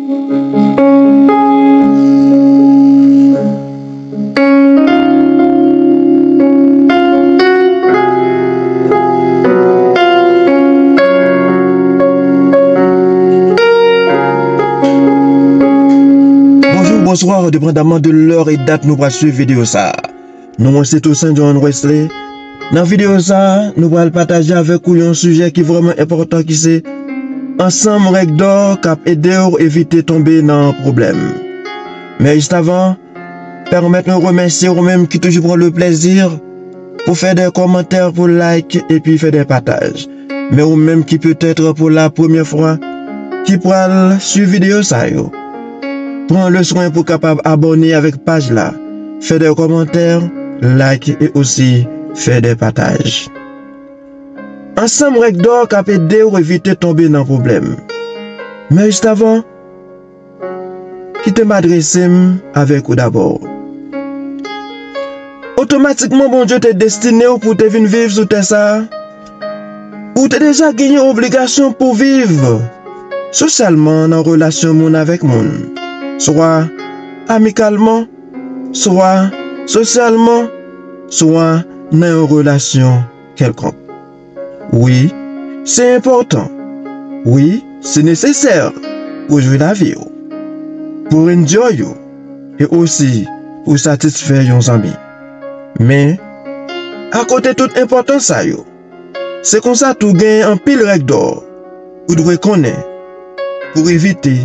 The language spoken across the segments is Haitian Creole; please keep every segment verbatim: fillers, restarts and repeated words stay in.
Bonjou, bonswa, depandaman de lè e dat nou pral swiv videyo sa a. Non mwen se Toussaint John Wesley. Nan videyo sa a, nou pral pataje avèk ou yon sijè ki vrèman enpòtan, ki se ansanm règ dò k ap ede w evite tonbe nan pwoblèm. Men jis avan, pèmèt mwen remèsye ou menm ki toujou pran le plèzi pou fè de kòmantè, pou like epi fè de pataj. Men ou menm ki petèt pou la premyè fwa ki pral swiv videyo sa yo, pran le swen pou kapab abòne avèk paj la, fè de kòmantè, like e osi fè de pataj. Ansanm règ dò k ap ede w evite tonbe nan pwoblèm. Men jis avan, kite m adrese m avèk ou dabò. Otomatikman, Bondye te destine w pou w te vin viv sou tè sa a. Ou te deja genyen obligasyon pou w viv sosyalman, nan relasyon moun avèk moun, swa amikalman, swa sosyalman, swa nan yon relasyon kèlkonk. Wi, se enpòtan. Wi, se nesesè pou jwi lavi w, pou enjoy ou, e osi pou satisfè yon zanmi. Men, akote tout enpòtans sa yo, se konsa tou gen anpil règ dò ou dwe konnen pou evite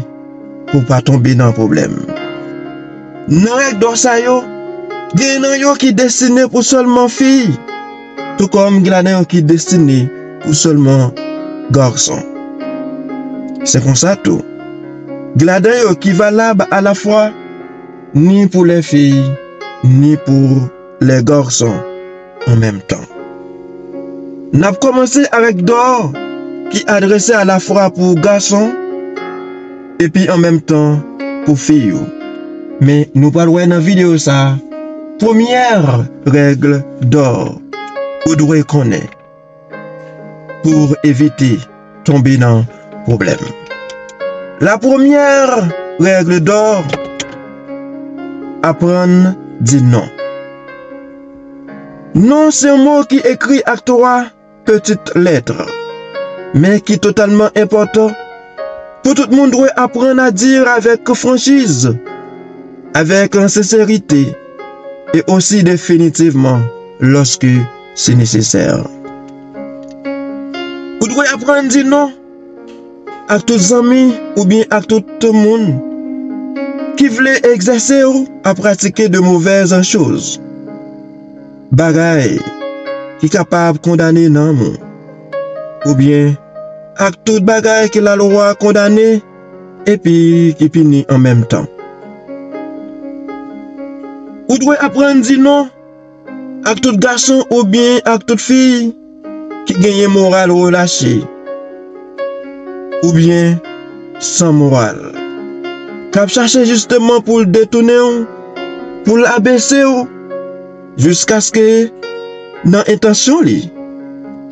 pou w pa tonbe nan pwoblèm. Nan règ dò sa yo, gen nan yo ki destine pou sèlman fi, tou kòm gen ladan yo ki destine pou sèlman gason. Se konsa tou, gen ladan yo ki valab alafwa ni pou lè fi, ni pou lè gason an menm tan. N ap kòmanse avèk dò ki adrese alafwa pou gason epi an menm tan pou fi yo. Men nou pral wè nan videyo sa a, premyè règ dò ou dwe konnen pou evite tonbe nan pwoblèm. La premyè règ dò, aprann di non. Non se yon mo ki ekri ak twa pitit lèt, men ki totalman enpòtan pou tout moun dwe aprann a di avèk franchiz, avèk senserite, e osi definitivman lòske se nesesè. Ou dwe aprann di non ak tout zanmi oubyen ak tout moun ki vle egzèse w a pratike de movèz choz, bagay ki kapab kondane nanm ou, oubyen ak tout bagay ke lalwa kondane epi ki pini an menm tan. Ou dwe aprann di non ak tout gason oubyen ak tout fi ki genyen moral relache oubyen san moral, k ap chache jisteman pou l detounen w, pou l abese w, jiskaske nan entansyon li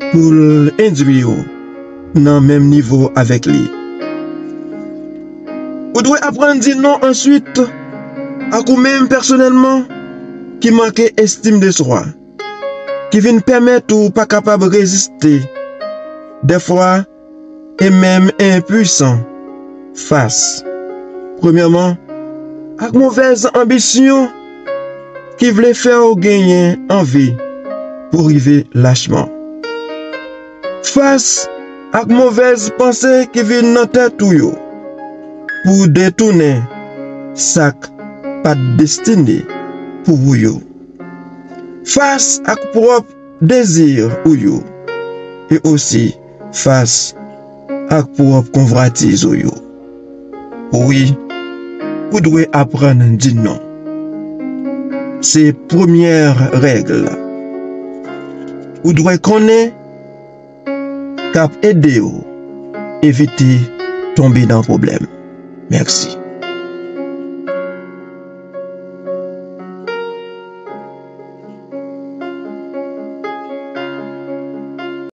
pou l endwi w nan menm nivo avèk li. Ou dwe aprann di non answit ak ou menm pèsonèlman ki manke estim de swa, ki vin pèmèt ou pa kapab reziste, dèfwa e menm enpwisan, fas, premyèman, ak movèz anbisyon ki vle fè w genyen anvi pou rive lachman, fas ak movèz panse ki vin nan tèt ou yo pou detounen sa k pa t destine pou ou yo, fas ak pwòp dezi ou yo, e osi fas ak pwòp konvwatiz ou yo. Wi, ou dwe aprann di non. Se premyè règ ou dwe konnen k ap ede w evite tonbe nan pwoblèm. Mèsi.